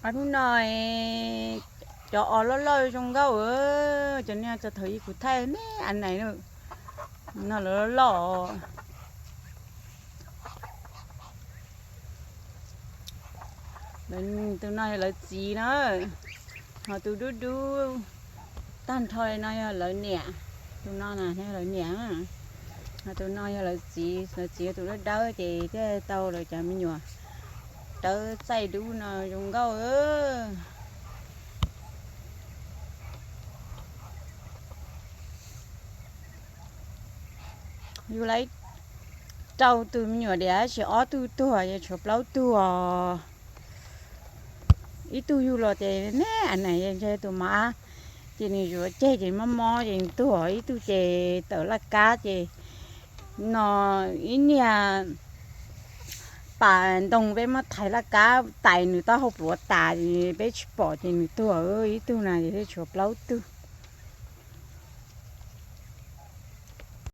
Hnub no cov os loj loj zoo nkauj, cov no txog thaum ub kuv thaij me a nais no, loj loj. Tus no yog lawv txiv na, ho tus dub dub tag nrho no yog lawv niam. Tus no na yog lawv niam, ho tus no yog lawv txiv. Lawv txiv tus dawb dawb ces thiaj tau lawv cov me nyuam dawb txaij dub no zoo nkauj. Yus lawv rau tus me nyuam diam, tab sis ob tug tuag, tshuav plaub tug os. Ib tug yug los ces ne a nais ntshe tus mab, ces nws yuav ceg ces mob mob ces nws tuag. Ib tug ces tawm laj kab ces no ib niag pas ntoo peb muab thaiv laj kab tais nws taub hau pluav tas, peb tsis pom ces nws tuag. Ib tug na ces thiaj tshuav plaub tug.